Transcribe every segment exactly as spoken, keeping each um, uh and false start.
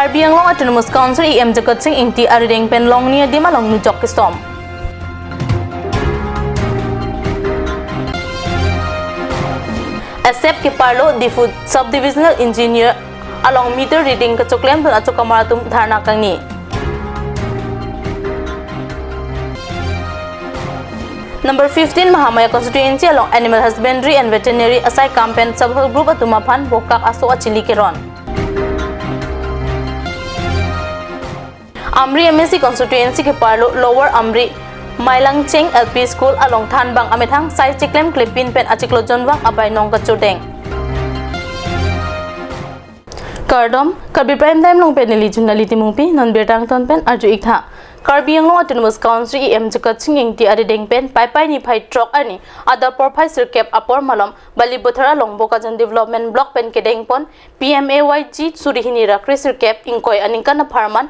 Karbi Anglong Autonomous Council E M Jagat Sing Engti arideng pen Longni adim along nujok kesom. ASEP keparlo Diphu Sub Divisional Engineer along meter reading kachoklemdun achokamar atum dharna kangni. Number fifteen Mahamaya constituency along Animal Husbandry and Veterinary asai kam pen Self Help Group atum aphan bokak aso achili keron. Amri M A C constituency keparlo Lower Amri Mailangcheng L P School along thanbang amethang sai chiklemklepin pen achiklo jonvang abai nong kachudeng. Kardom, Karbi Prime Time along pen neli Junali Timungpi, non birta angton pen arju-ik tha. Karbi Anglong Autonomous Council E M Jagat Sing Engti arideng pen Paipai niphai throk arni adap porphai sirkep apor malom Balipathar along Bokajan Development Block pen kedengpon P M A Y G suri hini ra kre sirkep ingkoi aningkan apharman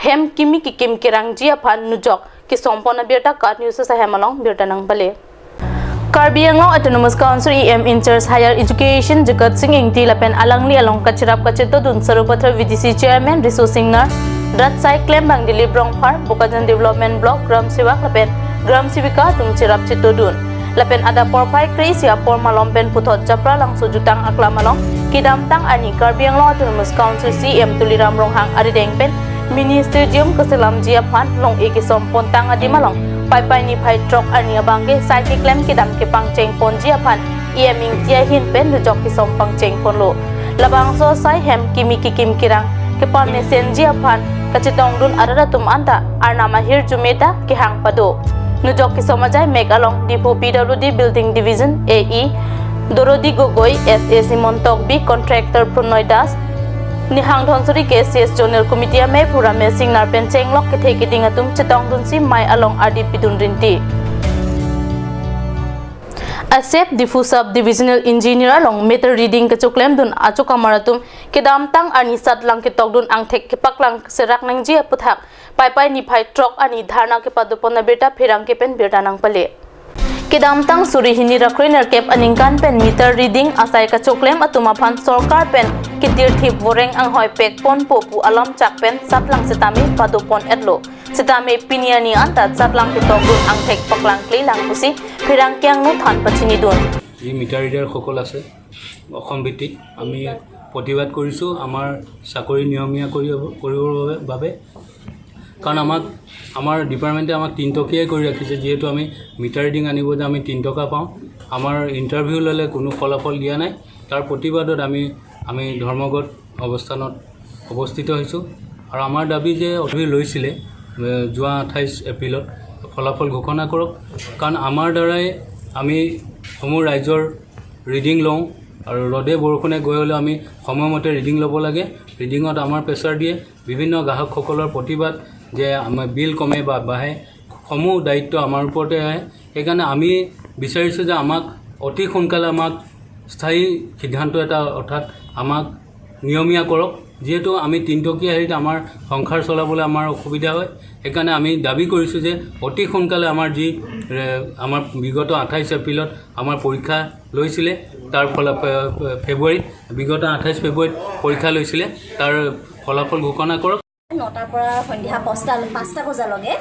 hem kimi kikim kerangji aphan nujok kesompon abirta KAT News ahem along birta nangpale. Karbi Anglong Autonomous Council E M in charge Higher Education Jagat Sing Engti lapen alangli along kachirap kachetodun Sarupathar V D C Chairman Riso Singnar, Drat Sai Klembang Dilip Rongphar, Bokajan Development Block Gram Sevak lapen Gram Sevika atum chirap chetodun. Lapen adap porphai kre-isi apor malom pen puthot Japralangso jutang aklam along kedamtang arni Karbi Anglong Autonomous Council C E M Tuliram Ronghang arideng pen Mini Stadium keselamji aphan long-e kesompon tang adim along Paipai niphai throk arni abangke sai keklem kedam kepangcheng ponji aphan E M Engti ahin pen nujok kesom pangcheng ponlo. Labangso sai hem kimi kikim kerang kepamesenji aphan kachetongdun arat atum anta arnam ahirjume ta kehang pado. Nujok kesom ajai mek along Diphu P W D Building Division A E Dorodi Gogoi, S A Simon Tokbi, Contractor Pronoy Das, Nihang Dhonsuri, K C S Zonal Committee amei Pura Mesing Narpen chenglok kethe keding atum chetongdunsi mei along ardi pidun rinti. ASEP Diphu Sub Divisional Engineer along meter reading kachoklemdun achokamar atum kedamtang arni satlang ketokdun angthek kepaklang serak nangji aputhak Paipai niphai throk arni dharna kepadopon abirta pherangke pen birta nangpale. Kedamtang suri hini ra kre nerkep aningkan pen meter reading asai kachoklem atum aphan sorkar pen ketirthip voreng anghoi pekpon po pu alam chak pen satlang setame padopon etlo. Setame pini arni anta satlang ketokdun angthek paklang klelang pusi pherangke angno than pachinidun. যি মিটাৰ ৰিডাৰসকল আছে অসম ভিত্তিক, আমি প্ৰতিবাদ কৰিছোঁ আমাৰ চাকৰি নিয়মীয়া কৰিব কৰিবৰ বাবে, বাবে। কাৰণ আমাক, আমাৰ ডিপাৰ্টমেণ্টে আমাক তিনিটকীয়াই কৰি ৰাখিছে, যিহেতু আমি মিটাৰ ৰিডিং আনিব যে আমি তিনি টকা পাওঁ, আমাৰ ইণ্টাৰভিউ ল'লে কোনো ফলাফল দিয়া নাই। তাৰ প্ৰতিবাদত আমি, আমি ধৰ্মঘট অৱস্থানত অৱস্থিত হৈছোঁ। আৰু আমাৰ দাবী যে অথৰি লৈছিলে, এ, যোৱা আঠাইছ এপ্ৰিলত ফলাফল ঘোষণা কৰক, কাৰণ আমাৰ দ্বাৰাই আমি সমূহ ৰাইজৰ ৰিডিং লওঁ আৰু ৰ'দে বৰষুণে গৈ হ'লেও আমি সময়মতে ৰিডিং ল'ব লাগে। ৰিডিঙত আমাৰ প্ৰেছাৰ দিয়ে, বিভিন্ন গ্ৰাহকসকলৰ প্ৰতিবাদ যে আমাৰ বিল কমে বা বাঢ়ে, সমূহ দায়িত্ব আমাৰ ওপৰতে আহে। সেইকাৰণে আমি বিচাৰিছোঁ যে আমাক অতি সোনকালে আমাক স্থায়ী সিদ্ধান্ত এটা, অৰ্থাৎ আমাক নিয়মীয়া কৰক। যিহেতু আমি তিনিটকীয়া হেৰিত আমাৰ সংসাৰ চলাবলৈ আমাৰ অসুবিধা হয়। সেইকাৰণে আমি দাবী কৰিছোঁ যে অতি সোনকালে আমাৰ যি, এ, আমাৰ বিগত আঠাইছ এপ্ৰিলত আমাৰ পৰীক্ষা লৈছিলে, তাৰ ফলা-, ফে-, ফেব্ৰুৱাৰীত, বিগত আঠাইছ ফেব্ৰুৱাৰীত পৰীক্ষা লৈছিলে, তাৰ ফলাফল ঘোষণা কৰক। নটাৰ পৰা সন্ধিয়া পাঁচটা, পাঁচটা বজালৈকে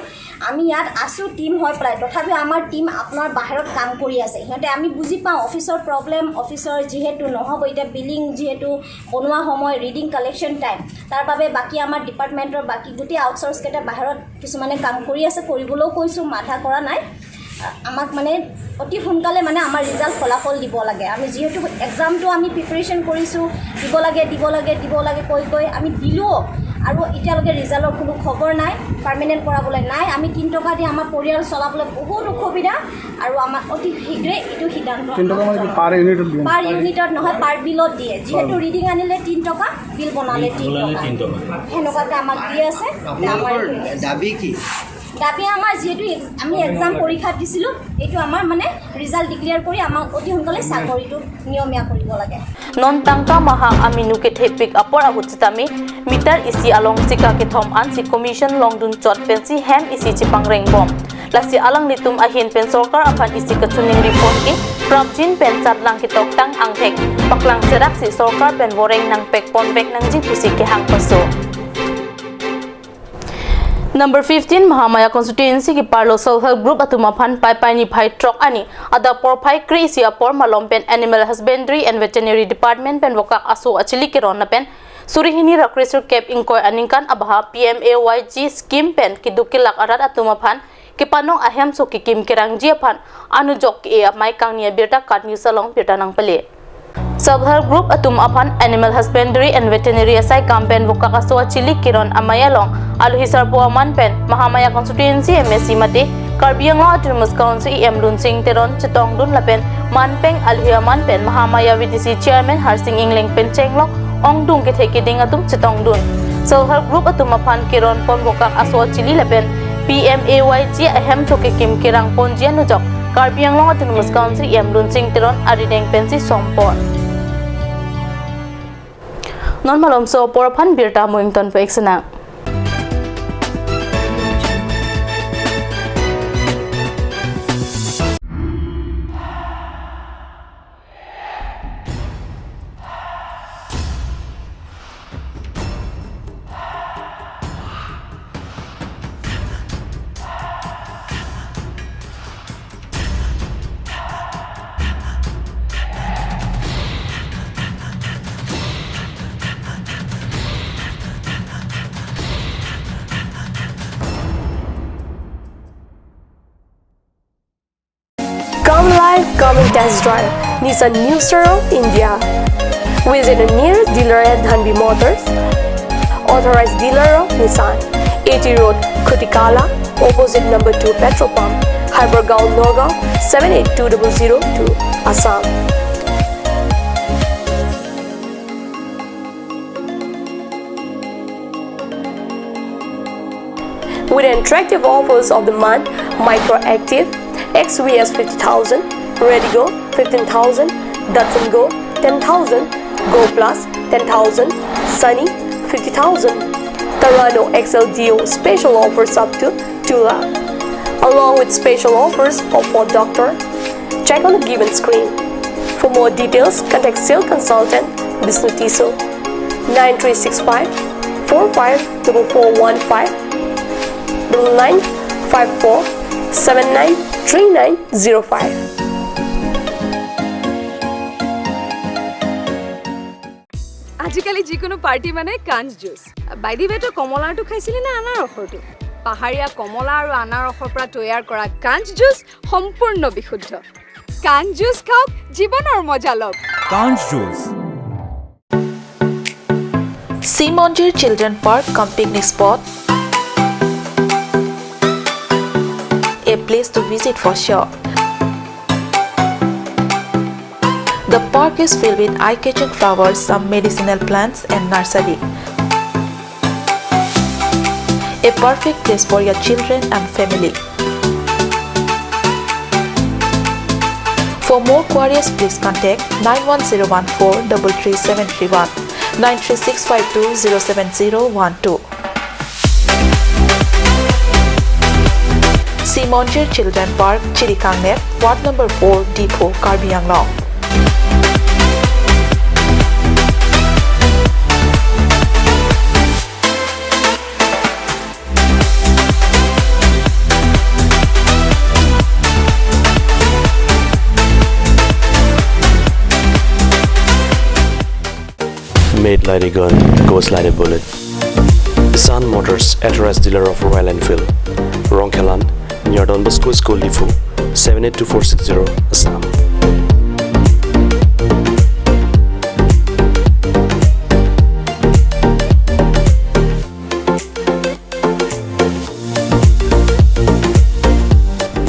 আমি ইয়াত আছোঁ, টিম হয় প্ৰায়, তথাপিও আমাৰ টিম আপোনাৰ বাহিৰত কাম কৰি আছে। সিহঁতে, আমি বুজি পাওঁ অফিচৰ প্ৰব্লেম, অফিচৰ যিহেতু নহ'ব, এতিয়া বিলিং যিহেতু বনোৱা সময়, ৰিডিং কালেকশ্যন টাইম, তাৰ বাবে বাকী আমাৰ ডিপাৰ্টমেণ্টৰ বাকী গোটেই আউটচৰ্চকেইটা বাহিৰত কিছুমানে কাম কৰি আছে, কৰিবলৈও কৈছোঁ, মাথা কৰা নাই। আমাক মানে অতি সোনকালে মানে আমাৰ ৰিজাল্ট ফলাফল দিব লাগে। আমি যিহেতু এক্সামটো আমি প্ৰিপেৰেশ্যন কৰিছোঁ, দিব লাগে, দিব লাগে, দিব লাগে কৈ কৈ আমি দিলোঁও, আৰু এতিয়ালৈকে ৰিজাল্টৰ কোনো খবৰ নাই। পাৰ্মানেণ্ট কৰাবলৈ নাই। আমি তিনি টকা দি আমাৰ পৰিয়াল চলাবলৈ বহুত অসুবিধা, আৰু আমাক অতি শীঘ্ৰে এইটো সিদ্ধান্ত তিনি টকা মানে কি পাৰ ইউনিটত দিয়ে? পাৰ ইউনিটত নহয়, পাৰ বিলত দিয়ে। যিহেতু ৰিডিং আনিলে তিনি টকা, বিল বনালে বিল তিনি বনালে টকা। তিনি টকা। সেনেকুৱাকে আমাক দি আছে। আপোনালোকৰ দাবী কি? দাবী আমাৰ যিহেতু এক্স-, আমি এক্সাম পৰীক্ষা দিছিলোঁ, এইটো আমাৰ মানে ৰিজাল্ট ডিক্লেয়াৰ কৰি আমাক অতি সোনকালে চাকৰিটো নিয়মীয়া কৰিব লাগে। Non tangka mahang aminu kethepik apor ahut sitame meter isi along sika kethom ansi commission longdun chot pensi hem isi chepangrengbom. Lasi alanglitum ahin pen sorkar aphan isi kachiningri pon ke prapjin pen satlang ketoktang angthek paklang seraksi sorkar pen voreng nangpekponvek nangji pusi kehang paso. Number fifteen, Mahamaya constituency keparlo self help group atum aphan Paipai niphai throk arni adap porphai kre-isi apor malom pen Animal Husbandry and Veterinary Department pen vokak aso achili keron lapen suri hini ra kre-sirkep ingkoi aningkan abaha P M A Y G scheme pen keduk kelak arat atum aphan kepanong ahemso kekim kerangji aphan anujok ke-e amei kangni abirta KAT News along birta nangpale. Self help group atum aphan Animal Husbandry and Veterinary asai kam pen vokak aso achili keron amei along alohi sarpo aman pen Mahamaya constituency M A C mate Karbi Anglong Autonomous Council E M Lunsing Teron chetongdun lapen manpeng alohi aman pen Mahamaya V D C chairman Harsing Engleng pen chenglok ongdung kethe keding atum chetongdun. Self help group atum aphan keron pon vokak aso achili lapen P M A Y G ahemso kekim kerang ponji anujok Karbi Anglong Autonomous Council E M Lunsing Teron arideng pensi sompon. Non malomso apor aphan birta mo ingtonpik sinang. Come live, come and test drive Nissan New Star of India. Visit a nearest dealer at Dhanvi Motors, authorized dealer of Nissan, A T Road, Khutikala, opposite number two petrol pump, Hypergaon, Nagaon, seven eight two double zero two, Assam. With attractive offers of the month, Micra Activa, X V S fifty thousand, Redi-GO fifteen thousand, Datsun Go ten thousand, Go Plus ten thousand, Sunny fifty thousand, Terrano X L D O special offers up to two lakh, along with special offers of Ford Doctor. Check on the given screen. For more details, contact sales consultant Bishnu Tisso, nine three six five four five double four one five, double nine five four seven nine three nine zero five. আজিকালি যিকোনো পাৰ্টি মানে কাঞ্চ juice. By the ৱে, তই কমলাৰটো খাইছিলি নে আনাৰসৰটো? পাহাৰীয়া কমলা আৰু আনাৰসৰ পৰা তৈয়াৰ কৰা কাঞ্চ জুচ সম্পূৰ্ণ বিশুদ্ধ। কাঞ্চ জুচ খাওক, জীৱনৰ মজা লওক। Kanch Juice. Sea Monjir Children Park cum picnic spot, a place to visit for sure. The park is filled with eye-catching flowers, some medicinal plants, and nursery. A perfect place for your children and family. For more queries, please contact nine one zero one four double three seven three one, nine three six five two zero seven zero one two. Sea Monjir Children Park, Chirikangnep, Ward number four, Diphu, Karbi Anglong. Made like a gun, goes like a bullet. Sun Motors, authorized dealer of Royal Enfield. Rongkhelan, near Don Bosco School, Diphu, seven eight two four six zero, Assam.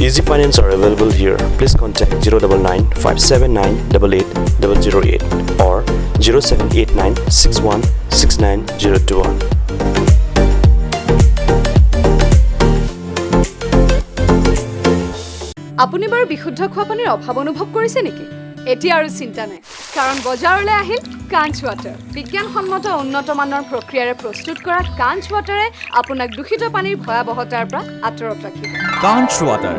Easy finance are available here. Please contact zero double nine five seven nine double eight double zero eight or zero seven eight nine six one six nine zero two one. আপুনি বাৰু বিশুদ্ধ খোৱা পানীৰ অভাৱ অনুভৱ কৰিছে নেকি? এতিয়া আৰু চিন্তা নাই, কাৰণ বজাৰলৈ আহিল কাঞ্চ ৱাটাৰ। বিজ্ঞানসন্মত উন্নত মানৰ প্ৰক্ৰিয়াৰে প্ৰস্তুত কৰা কাঞ্চ ৱাটাৰে আপোনাক দূষিত পানীৰ ভয়াৱহতাৰ পৰা আঁতৰত ৰাখিব। Kanch Water.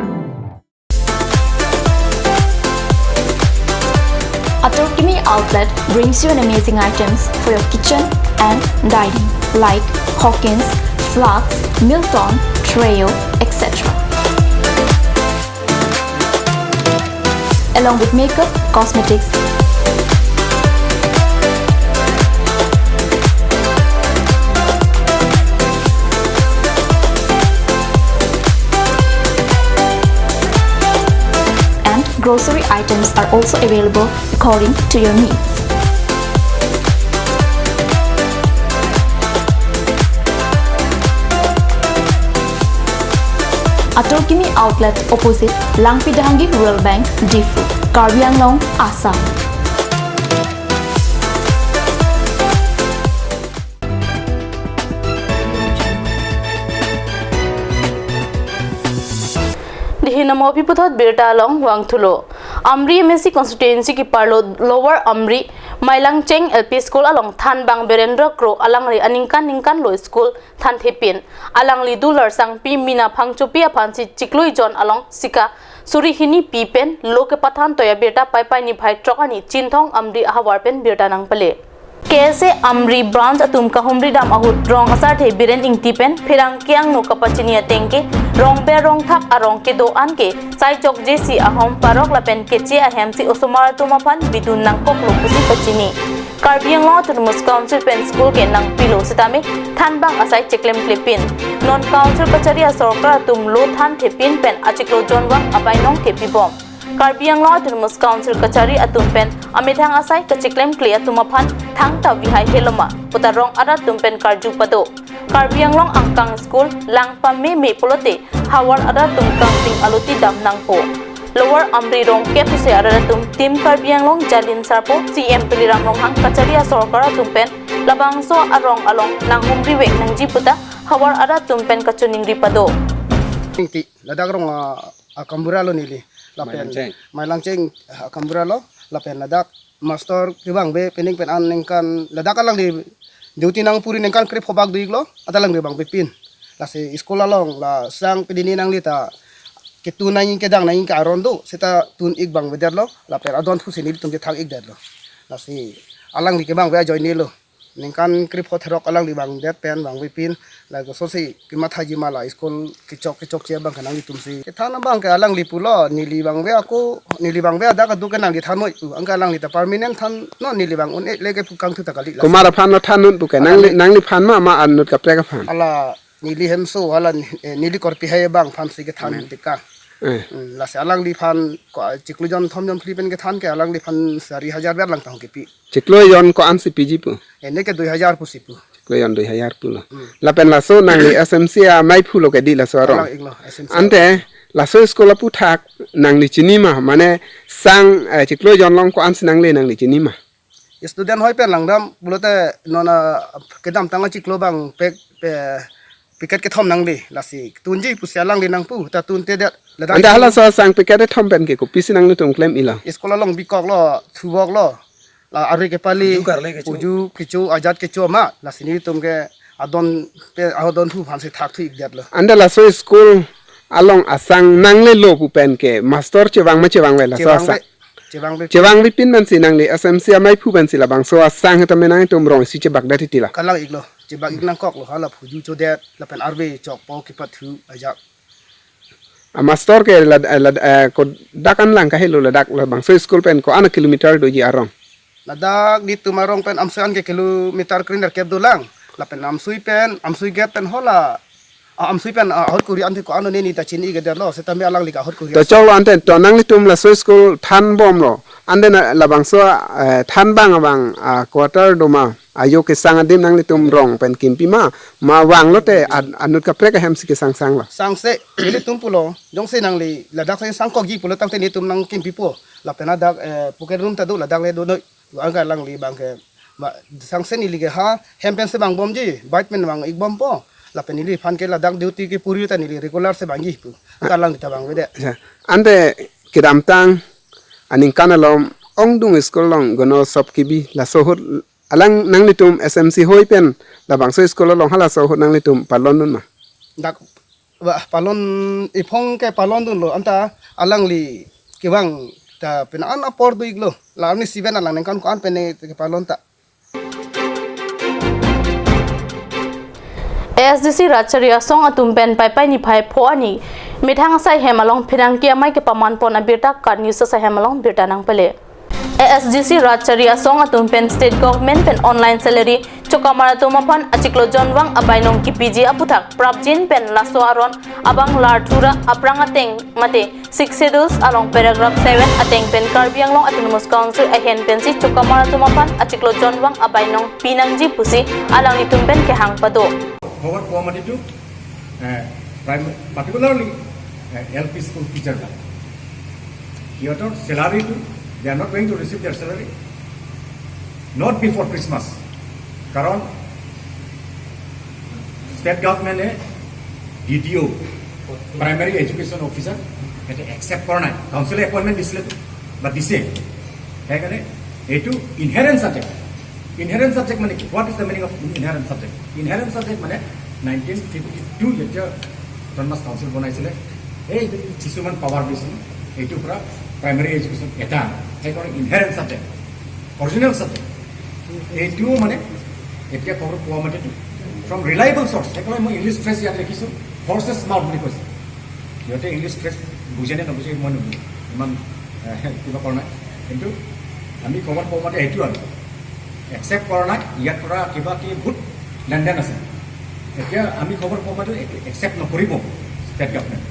Atorkimi Outlet brings you an amazing items for your kitchen and dining, like Hawkins, Flask, Milton, Treo, et cetera. Along with makeup, cosmetics, and grocery items are also available according to your needs. Atur Kimi Outlet, opposite Langpi Dehangi Rural Bank, Diphu, Karbi Anglong, Assam. Dei, namo aphi puthot birta along vangthulo. Amri M A C constituency keparlo Lower Amri Mailangcheng L P School along thanbang Birendra Kro alangli aningkan ningkan lo school thanthepin. Alangli Dular Sangpi, Mina Phangchopi aphansi chiklo ejon along sika suri hini pi pen lo kepathan toya birta Paipai niphai throk arni Chinthong Amri ahavar pen birta nangpale. K S A Amri branch atum kahumri dam ahut rong asarthe Biren Ingti pen pherangke angno kapachini ateng ke rongber rongthak arong kedo-an ke sai chokjesi ahom parok lapen keche ahemsi osomar atum aphan bidun nangkoklo pusi pachini. Karbi Anglong Autonomous Council pen school ke nangpilo setame thanbang asai cheklemklepin. Non council kachari asorkar atum lo thanthepin pen achiklo jonvang abainong ke pibom. Karbi Anglong Autonomous Council kachari atum pen amethang asai kacheklemkle atum aphan thangta vihai heloma puta rong arat atum pen karju pado. Karbi Anglong angkang school lang pameme pulote havar arat atum kangting aloti dam nangpo. Lower Amri rong kep isi arat atum Team Karbi Anglong jalin sarpo C M Tuliram Ronghang kachari asorkar atum pen labangso arong along nanghumrivek nangji puta havar arat atum pen kachiningri pado. Ingti, ladak rong a, akambura lo neli. Lapen Mailangcheng. Mailangcheng, ah, akambura lo. Lapen ladak master kevangve pening pen an ningkan ladak alangli duty nangpuri ningkan krepho bak do-iklo, ata alangli vangvepin. Lasi school along la sang pedini nanglita ketun nangji kedang nangji ke-aron do, seta tun-ik vangvedetlo, lapen adon pusi nelitum ke thang-ikdetlo. Lasi alangli kevangve ajoinelo. Ningkan krepho throk alangli vangdet pen vangvepin, laso si kemathaji ma la school kechok kechokche abang ke nanglitumsi kethan abang ke alangli pulo, neli vangve ako, neli vangve adak adu ke nangli than noi pu, anke alangli ta permanent than non, neli vang un-e le ke pu kangthu ta kali la. Komat aphan lo than non pu ke, nangli, alang nangliphan ma, ma anut kaprek aphan? Hala neli hemso, hala ni-, eh, neli korpi hai abang aphansi kethan. Amen. Tika. Eh. Hmm, lasi alangliphan ko, chiklo jon thom jon phli pen kethan ke alangliphan sari hajar ber lang tang kepi. Chiklo jon ko-ansi piji pu? Ene ke dui hajar pusi pu. Chiklo jon dui hajar pulo. Hmm. Lapen laso nangli S M C amei phulo ke dei laso arong? Alang-iklo, S M C. Ante laso school aphuthak nangli chini ma, mane sang, eh, chiklo jon along ko-ansi nangle nangli chini ma? Student hoi pen langdam pulote non a kedamtang achiklo abang pek pe, packet kethom nangle, lasi tunji pusi alangli nangpu, ta tuntedet. Ladak ante halaso sang packet kethom pen ke kopisi nanglitum klem-ilo? School along bikoklo, thuboklo. La arve kepali, uju karle kecho, uju kecho, ajat kecho ma, lasi nelitum ke adon pe, adon thu aphansi thakthu-ikdetlo. Ante laso school along asang nanglelo pu pen ke master chevang ma chevangve laso asang? Chevangve. Chevangve. Chevangvepin pensi nangli S M C amei phu pensi labangso asang hetame nangtum rong isi chebakdet titila? Kalang-iklo, chebak-ik nangkoklo, hala phuju chodet, lapen arve chokpo kepathu ajak. A master ke lad-, lad-, eh, kodak an lang kahelo ladak labangso school pen ko-an kilometer doji arong? Ladak nelitum arong pen Amsui an ke kilometer krenerkep dolang. Lapen Amsui pen, Amsui gate pen hala, ah, Amsui pen, ah, ahut kuri ante ko-an neli ta chini-ikdetlo, setame alangli ke ahut kuri. To choklo ante, to nanglitum laso school thanbomlo. Ante na labangso, eh, thanbang abang, ah, quarter doma, ajo kesang adim nanglitum rong pen kimpi ma, ma vanglote an-, anut kaprek ahemsi kesangsanglo? Sangse, nelitum pulo, jongsi nangli ladak si sangkokji pulo tangte nelitum nangkimpipo. Lapen ladak, eh, pocket room ta do, ladak le do noi. Anke alangli abang ke, ma, sangse neli ke ha, hem pensi vangbomji, bike pen vang-ikbompo. Lapen neliphan ke ladak duty kepuri ta neli regular si vangji pu. Anke alangli ta vangvedet. Ya. Ante kedamtang aningkan along ongdung school along Gonosop kebi, laso ahut alang nanglitum S M C hoi pen labangso school along halaso ahut nanglitum palondun ma? Dak, wah, palon, iphong ke palondunlo, anta alangli kevang ta pen an apor do-iklo. La arni seven alang ningkan ko-an pen ne kepalon ta. A S D C Ratchari asong atum pen Paipai niphai pho arni methang asai hem along pherangke amei kepaman pon abirta KAT News asai hem along birta nangpale. A S D C Ratchari asong atum pen state government pen online salary chokamar atum aphan achiklo jonvang abainong kipiji aputhak prapjin pen laso aron abang lar thura aphrang ateng mate Sixth Schedules along paragraph seven ateng pen Karbi Anglong Autonomous Council ahin pensi chokamar atum aphan achiklo jonvang abainong pinangji pusi alanglitum pen kehang pado. খবৰ পোৱা মতেতো, এ, prime-, particularly, এ, L P school টিচাৰবিলাক, সিহঁতৰ চেলাৰীটো, they are not going to receive their salary not before Christmas। কাৰণ ষ্টেট গভৰ্ণমেণ্টে D D অ', primary education officer, সিহঁতে একচেপ্ট কৰা নাই। কাউন্সিলে এপইণ্টমেণ্ট দিছিলেতো, বা দিছে। সেইকাৰণে এইটো ইনহেৰেণ্ট ছাবজেক্ট। ইনহেৰেণ্ট ছাবজেক্ট মানে কি? What is the meaning of inherent subject? ইনহেৰেণ্ট ছাবজেক্ট মানে নাইনটিন ফিফটি টু যেতিয়া অট'নমাছ কাউন্সিল বনাইছিলে, এই কিছুমান পাৱাৰ দিছিলে, এইটো পৰা প্ৰাইমেৰী এডুকেশ্যন এটা, সেইকাৰণে ইনহেৰেণ্ট ছাবজেক্ট, অৰিজিনেল ছাবজেক্ট। এইটো মানে এতিয়া খবৰ পোৱা মতেতো ফ্ৰম ৰিলায়েবল চ'ৰ্চ, সেইকাৰণে মই ইংলিছ ফ্ৰেজ ইয়াত লিখিছোঁ, হৰ্চেছ মাউথ বুলি কৈছে। সিহঁতে ইংলিছ ফ্ৰেজ বুজে নে নুবুজে মই নুবুজো, ইমান, এ, কিবা কৰা নাই। কিন্তু আমি খবৰ পোৱা মতে সেইটো আৰু একচেপ্ট কৰা নাই। ইয়াত পৰা কিবা কি বহুত লেনদেন আছে। এতিয়া আমি খবৰ পোৱা মতে একচেপ্ট নকৰিব state government.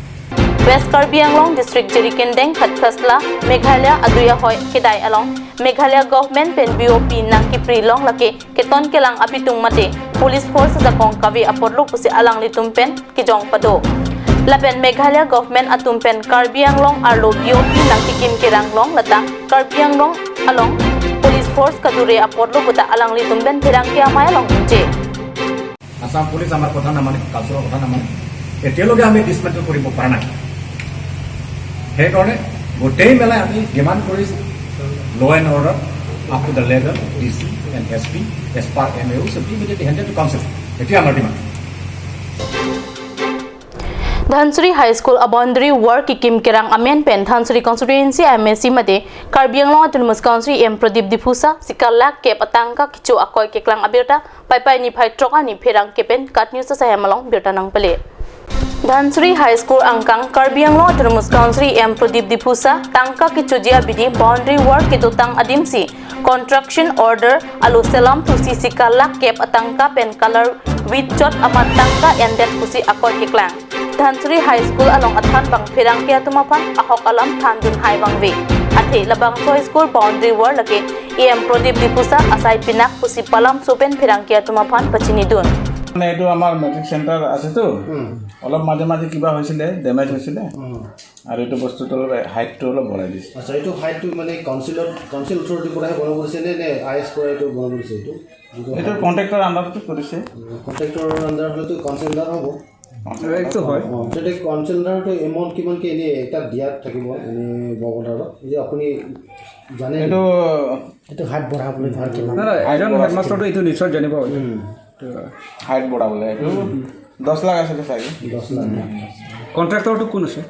West Karbi Anglong District Jirikindeng Khatkhasla Meghalaya adui ahoi kedai along Meghalaya government pen B O P nangkipri long lake keton kelang apitung mate police force ajakong kave apotlo pusi alanglitum pen kejong pado. Lapen Meghalaya government atum pen Karbi Anglong arlo B O P nangkekim kerang long lata Karbi Anglong along police force kadure apotlo puta alanglitum pen pherangke amei along unche. Assam police আমাৰ কথা নামানে, কাউন্সিলৰ কথা নামানে। এতিয়ালৈকে আমি ডিছমেণ্টেল কৰিব পৰা নাই। সেইকাৰণে গোটেই মেলাই আমি ডিমাণ্ড কৰিছোঁ law and order up to the level D C and S P as per M A O should be immediately handed to council। এইটোৱে আমাৰ demand. Dhansiri High School a boundary wall kekim kerang amen pen Dhansiri constituency M A C mate Karbi Anglong Autonomous Council E M Pradip Diphusa sikar lakh kep atangka kecho akoi keklang abirta Paipai niphai throk arni pherangke pen KAT News asai hem along birta nangpale. Dhansiri High School angkang Karbi Anglong Autonomous Council E M Pradip Diphusa tangka kechoji abidi boundary wall kedotang adimsi construction order alo selam thusi sikar lakh kep atangka pen colour wit chot amat tangka endet pusi akoi keklang. Dhansiri High School along athan bang pherangke atum aphan ahok alam thandun hai vangve. Athe labangso high school boundary wall lake E M Pradip Diphusa asai pinak pusi palamso pen pherangke atum aphan pachinidun. মানে এইটো আমাৰ matric centre আছেতো, উম। অলপ মাজে মাজে কিবা হৈছিলে, ডেমেজ হৈছিলে, উম। আৰু এইটো বস্তুটো অলপ হাইটটো অলপ বঢ়াই দিছে। আচ্ছা, এইটো হাইটটো মানে কাউন্সিলত, কাউন্সিল অথৰিটিৰ পৰাহে বনাব দিছে নে, নে আই এছ পৰা এইটো বনাব দিছে এইটো? এইটো কণ্ট্ৰেক্টৰ আণ্ডাৰত কৰিছে। উম, কণ্ট্ৰেক্টৰৰ আণ্ডাৰত হ'লেতো কাউন্সিল আণ্ডাৰ হ'ব। এইটো হয়। অ, তেন্তে কাউন্সিল আণ্ডাৰতো এমাউণ্ট কিমানকে এনেই এটা দিয়া থাকিব, এনেই বৰ্গ আণ্ডাৰত? যে আপুনি জানে এইটো নেকি? এইটো হাইট বঢ়াবলৈ ধৰ কিমান? নাই, নাই, এজন হাইট বঢ়াব। হেডমাষ্টাৰটো এইটো নিশ্চয় জানিব। উম। এইটো হাইট বঢ়াবলৈ এইটো উম। দহ লাখ আছিলে চাগে। দহ লাখ। উম। কণ্ট্ৰেক্টৰটো কোন আছে?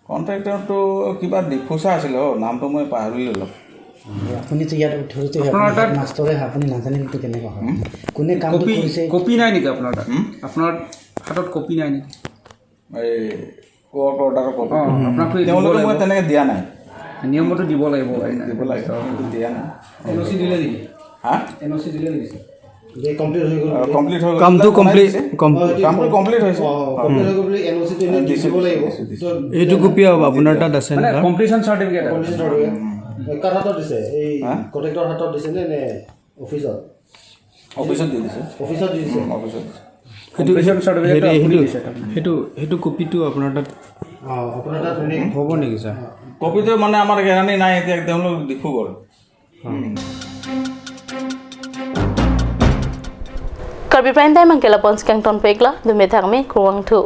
কণ্ট্ৰেক্টৰটো কিবা ডিফুচা আছিলে, অ, নামটো মই পাহৰিলোঁ অলপ। আপুনি তো ইয়াত থৈ থৈ আপোনাৰ তাত মাষ্টৰে হয়, আপুনি নাজানিলেতো কেনেকুৱা হয়? হুম? কোনে কামটো কপি, কৰিছে? কপি নাই নেকি আপোনাৰ তাত? হুম? আপোনাৰ হাতত কপি নাই নেকি? এই কোৰ্ট অৰ্ডাৰৰ কপি। অ, আপোনাকতো দিব তেওঁলোকে মই লাগিব। তেনেকে দিয়া নাই। নিয়মতো দিব লাগিব। দিব লাগে, কিন্তু দিয়া নাই। এন অ' চি দিলে নেকি? হা? এন অ' চি দিলে নেকি, ছাৰ? যে কমপ্লিট হৈ গ'ল অ, বুলি? কমপ্লিট হৈ গ'ল। কামটো বনাই কমপ্লিট, দিছে। কম- অ, এইটো কামটো কমপ্লিট হৈছে। অ, কমপ্লিট হৈ গ'ল বুলি এন অ' চিটো এনেই দিছে, দিব লাগিব। দিছে, দিছে। তো এইটো কপি আৰু আপোনাৰ তাত আছে নে, মানে, ছাৰ? কমপ্লিটশ্যন চাৰ্টিফিকেট। কমপ্লিটশ্যন চাৰ্টিফিকেট। উম। কাৰ হাতত দিছে? এই হা? কণ্ট্ৰেক্টৰৰ হাতত দিছে নে, নে অফিচত? অফিচত দি দিছে। অফিচত দি দিছে? উম, অফিচত দিছে। সেইটো, কমপ্লিটশ্যন চাৰ্টিফিকেটটো হেৰি, আপুনি সেইটো, দিছে তাৰমানে? সেইটো, সেইটো কপিটো আপোনাৰ তাত অ, আপোনাৰ তাত মানে হ'ব নেকি, ছাৰ? কপিটো মানে আমাৰ কেৰাণী নাই, এতিয়া তেওঁলোক ডিফু গ'ল। Karbi Prime Time angkela pon si kangton pekla, dum bethak me, kurvangthu.